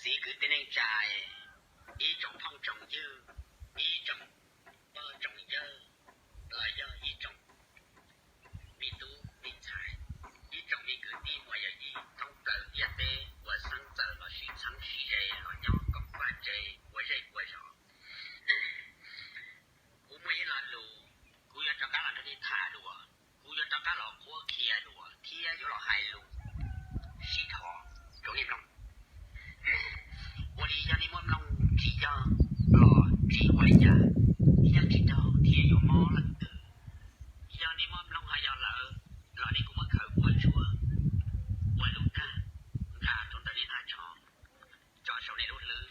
Txiv kwv tij neej tsa, ib tsoom phooj tsoom ywg, ib tsoom pog tsoom yawg, los yog ib tsoom me tub me ntxhais, ib tsoom me kwv tij muam yawm yij thoob plaws ntiaj teb uas xeeb txawm los sis txheeb sib ze los nyob koom vaj tse ua zej ua zos. Kuv muaj ib lo lus, kuv yuav rov qab los nrog nej tham dua, kuv yuav rov qab los qhuab qhia dua thiab yuav los hais lus sib thov rau nej mloog. Ua li yog nej muab mloog tsis yog los tsis ua li cas, yeej tsis raug thiab yuav mob leej twg. Yog nej muab mloog ho yog lawm los nej kuj muab khaws ua ntsuag ua lus dag nqa rau ntawm nej hnav tsho, tso saum nej lub hlwb,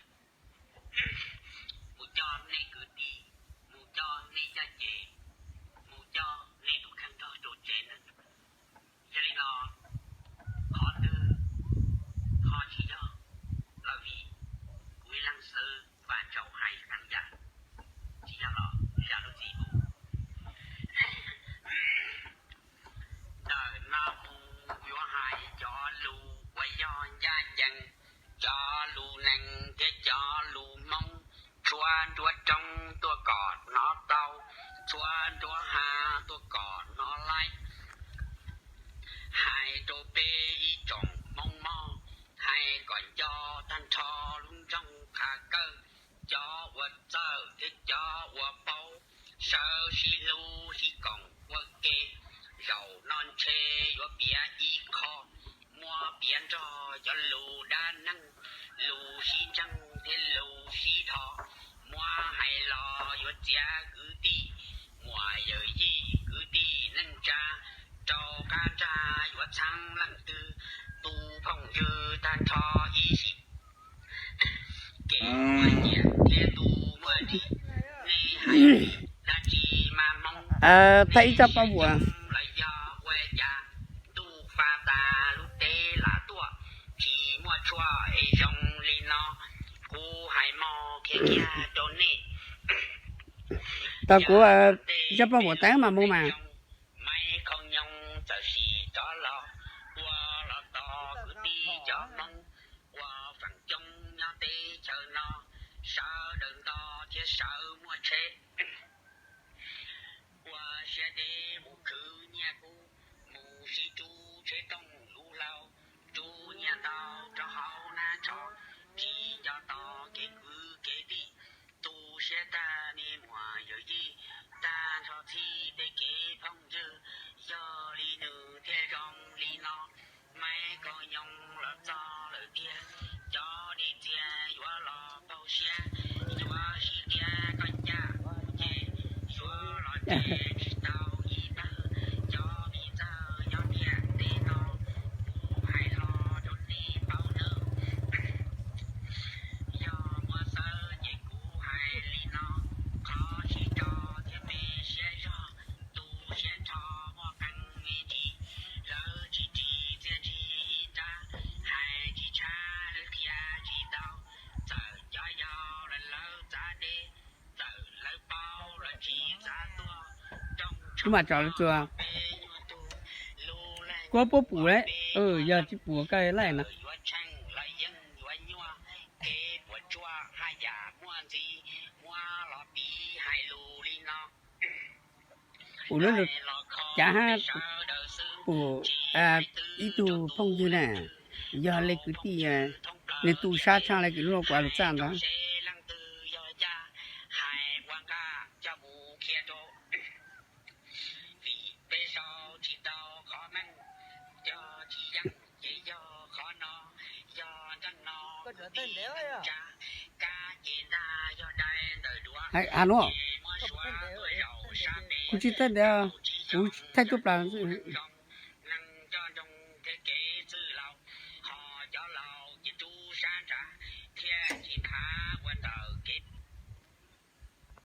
mus coj nej kwv tij, mus coj nej caj ces, mus coj nej tus kheej nrog rau tsev neeg. Yog li no, qhov twg ho tsis yog los vim kuv ib leeg xwb vam tsaus hais qee yam, tsis yog los zam lub txim mus. Ntawm no kuv yuav hais cov lus uas yog ncaj ncees, cov lus neeg thiab cov lus Hmoob, tshuab nruab roob tuaj kom hnov tau, tshuab nruab hav tuaj kom hnov laib. Hais rau peb ib tsoom Hmoob mog, hais kom nco tag nrho lub nroog Qhov Kawj, cov uas txawj thiab cov uas paub, sawv sib hlub sib koom ua ke. Zaum no ntshe yuav piav ib qho, muab piav nrog cov lus dab neeg, lus sib ntseeg thiab lus sib dhos. Muab hais los yuav txiav kwv tij, muam yawm yij kwv tij neej tsa, rau qab ntsag yuav txheeb leej twg, tus phooj ywg tag nrho ib sim. Kev muaj nyiaj thiab tus muaj nrig, nej hais dab tsi mas Hmoob, thaij ib tsob pob vuam los yog ua cas, ntuj fa tas lub teb lam tuaj, tsis muaj tshuaj es zoo li no. Kuv hais mog qhia kiag rau nej, tau kuv zaj pob vuam teeb mas mus mas. Maiv Khaus Nyoog txawm sim rov los, ua los tos kwv tij cov Hmoob uas feem coob nyob teb chaws no, sawv daws nto thiab sawv muaj tsheb, ua siab deb mus khwv nyiaj kub, mus sib rub tsheb rooj lub hlau, rub nyiaj ntau rau hauv hnab tsho, tsis nco tos kev kwv kev tij. Tu siab tag nej muam yawm yij, tag nrho txhij tej kev phooj ywg, yog li nws thiaj zoo li no. Maiv Khaus Nyoog los txog lawm tiag, cov dej txias yuav los paug siab, yuav sib qia koj ncaj kuv nce, yuav los nce tsis tau ib pawg, cov viv ncaus nyob ntiaj teb no, kuv hais hlo rau nej paub nawb. Yog muaj xawb ces kuv hais li no, qhov sib tso thiab me siab zog, tu siab nrho muaj qee me ntsis, lawv tsis ris txiaj ntsig ib nrab, hais tsis tshab lawv qhia tsis tau, txawm cov yau los lawv txav deb, txawm lawv paub los tsis txav tuaj, rooj tshoob mam tso lawv txuas. Kuv puab pum lawm, yog tsis pum koj laij no. Yuav tsheej los yeej yuav nyuaj, kev puas tsuaj haj yam muaj ntxiv, muab los piv hais lus li no. Pum lub lug cav hab pum ib tug phooj ywg na, yog le kwv tij, nws tu sab tshaj le kwv lub kuav lug txaj ntawd. Vim peb sau tsis tau qhov meej, yog tsis yeej ces yog qhov no, yog nrog no kwv tij neej tsa, kab ces ntag yog dai ntawm duav, ces muab suav tuaj zaum sab pem, kuv tsis thaij ntawd, kuv thaij tuaj plaws xwb.